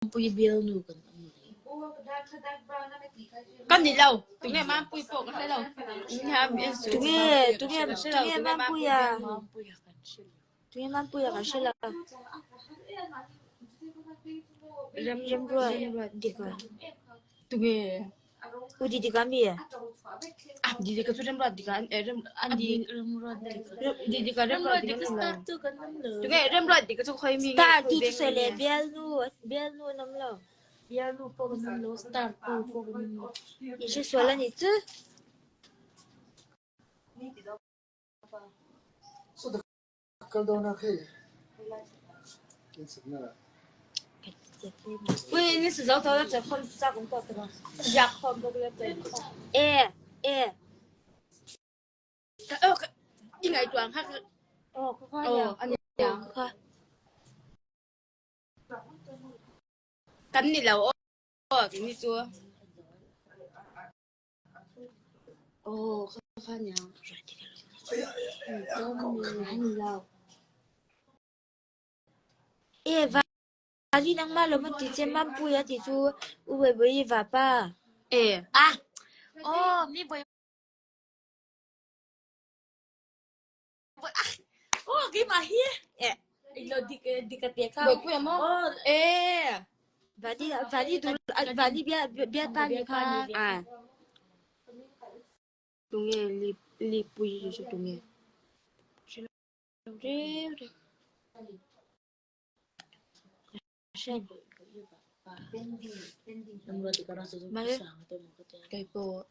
Mampui bialnu kan awm lo. Ka ni lo. Tunge Mampui pawh ka hre lo. Tunge tunge tunge Mampuia Mampuia kan hre lo. Tunge Mampuia kan hre lo. Rem Remruat Dika. Tunge U Didika mi? Ah Didika chu Remruat Dika an eh Rem an di Remruat Dika. Didika Remruat Remruat Dika Dika ni lo. star tu kan awm lo. Tunge Remruat Dika chu khawi mi nge Star tu khawi chu veng sawi nge leh nia. bialnu bialnu an awm lo. Bialnu pawh kan awm lo, star tu pawh kan awm lo. I hre sual a nih chu. E e Aw ka kha nia. Aw ka kha. Kan ni lo aw keini chu. Aw ka kha nia. E vali nangmah lo maw ti che Mampui a ti chu u Buaibui vapa. E. Ah! Aw mi buai Oh, keimah hi. Eh. Ilo dik dik a te kha. Buaipui a maw? Oh, E. Vali vali du vali bia bia pa ni kha. Ah. Tunge li li pui chu tunge. Reu reu. Hre. Mare. Kei pawh.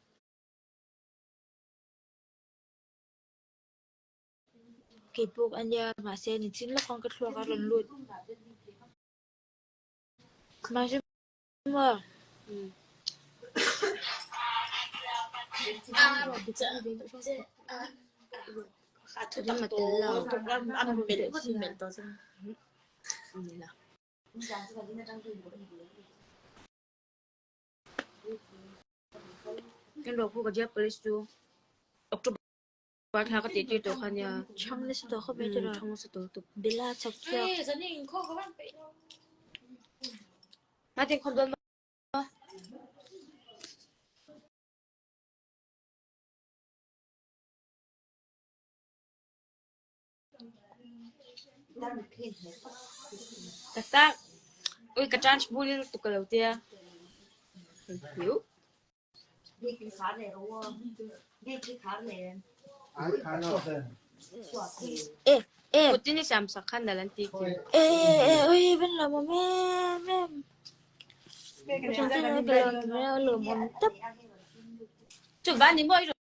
Kei pawh a nia mahse nichin lawk khan ka thluak a rawn lut. Mahse maw. Ram a tel lo. Kan ro phu ka dia police chu October thla ka tih tir tawh kha nia. Chhang nasa tawh khawp mai tiraw. Chhang nasa tawh lutuk. Bella chak chhuak. Natin khawm dawn maw? Tak tak. Ui ka charge bul lutuk ka lo tia. Hiu. E e Kut in i siam sak khan nal an ti ki. e e ui van lawmawm em em. Ka thiante nen ka lawm lawmawm tawp. Chu van ni maw i rawn.